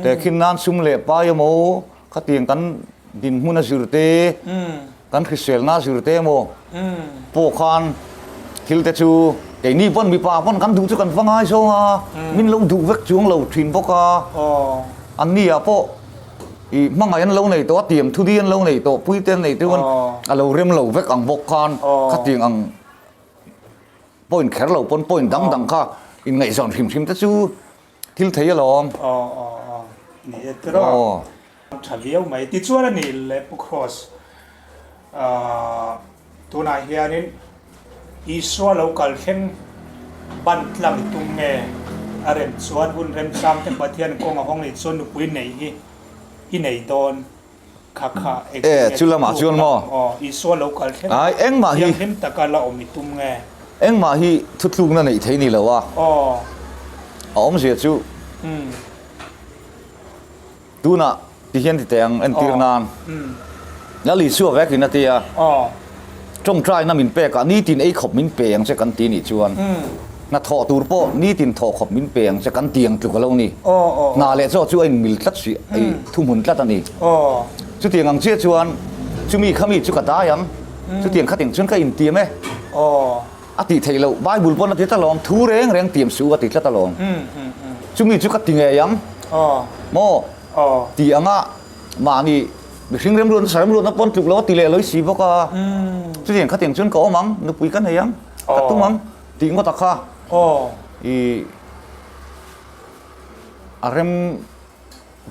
Tehkhin nan sum leh pai emaw, khatiang kan dinhmun a zir te, kan hriselna a zir te emaw pawh khan thil te chu keini pawn mipa pawn kan duh chu kan va ngai zawng a, min lo duh vek chuang lo thin bawk a, anni ah pawh ih hmangaih an lo nei tawh a, tiam thudi an lo nei tawh, puite an nei teuh a lo rem lo vek ang bawk khan khatiang ang point kher lo pawn point dang dang kha inngaihzawn hrim hrim te chu Thil thei alawm. Aw aw aw ni e tiraw. Tha viau mai. Tichuan a nih leh Pu Kross tunah hianin Isua lo kal thleng ban tlang i tum nge a rem chuan hun remchang te Pathian kawng a hawng nih chuan nupui neih hi i nei dawn. Kha kha E, chu lamah chuan maw? Aw, Isua lo kal thleng a, engmah hi thianghlim taka la awm i tum nge? Engmah hi thutlukna neih thei ni lo a. Aw. A awmzia chu tunah ti hian ti teh ang entir nan. Lal Isua vekin a ti a. Aw. Tawngtaina min pek a, nitin ei khawp min pe ang che kan ti nih chuan hnathawh tur pawh nitin thawh khawp min pe ang che kan ti ang tluk a lo ni. Hna leh chaw chu a inmil tlat si, ei thuhmun tlat a ni. Chutiang ang chiah chuan chumi khami chu ka dai ang, chutiang khating chuan ka intiam e. A tih theih loh, Bible pawn a ti tlat alawm, thu reng reng tiam suh a ti tlat alawm. Chumi chu ka ti ngei ang maw ti anga mahni Mihring remruatna sa remruatna pawn tluk lo a ti leh lawih si bawk a, chutiang khatiang chuan ka awm ang, nupui ka nei ang, ka tum ang tih ngawt a kha i a rem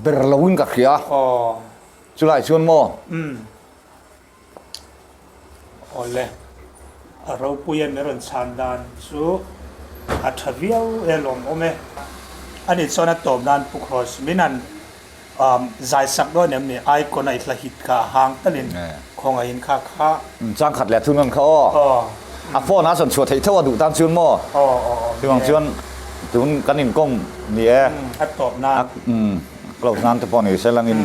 ber loin ka hria. Chulai chuan maw? Awle, a ropuia min rawn chhan dan chu a tha viau e lawmawm e. Ani chuan a tawp nan Pu Kross min han zai sak dawn em ni? Icon a i hla hit kha a hang talin khawngaihin kha kha. Chang khat leh thun rawn kha aw. A phone a sawn chhuah theih tho a duh tan chuan maw? Chuvang chuan tun kan inkawm ni e. A tawp nan. Close nan te pawh ni se langin.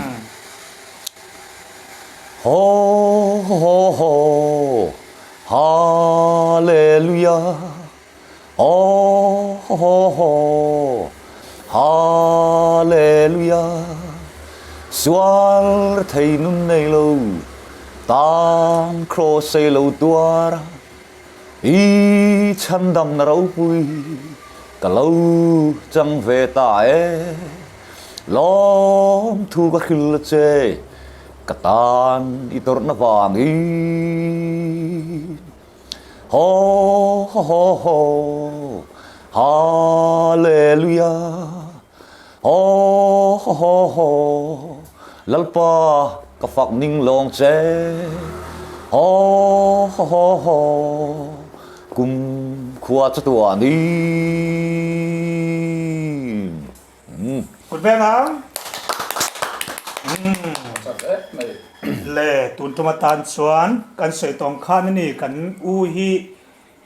Ho ho ho Hallelujah Ho ho ho Hallelujah Sual thei nun nei lo tan kraws ei lo tuar a I chhandamna ropui ka lo chang ve ta e Lawmthu ka hrilh a che ka tan i tawrhna vangin Haw haw haw Hallelujah Haw haw haw Lalpa ka fak ning lawng che Haw haw haw Kum khua chu tuah ni. Kut veng ang. Le tun tum atan chuan kan sawi tawng khan a ni kan u hi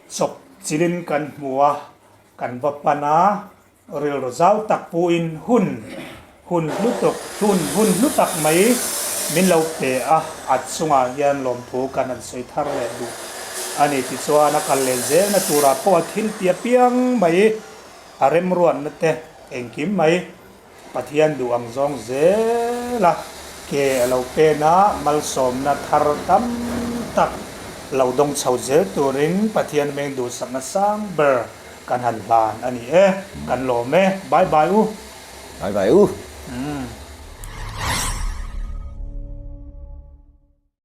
chawp chilin kan hmu a kan va pan a Rilru zau tak puin hun hun hlu tuk hun hun hlu tak mai min lo pe a, a chungah hian lawmthu kan han sawi thar leh duh a ni. Tichuan a kal leh zelna turah pawh a thil ti apiang mai a remruatna te engkim mai Pathian duh ang zawng zel a, ke a lo pen a, malsawmna thar tam tak. Lo dawng chho zel turin Pathian hming duhsakna sang ber kan han hlan a ni e. Kan lawm e. Bye bye u. Bye bye u.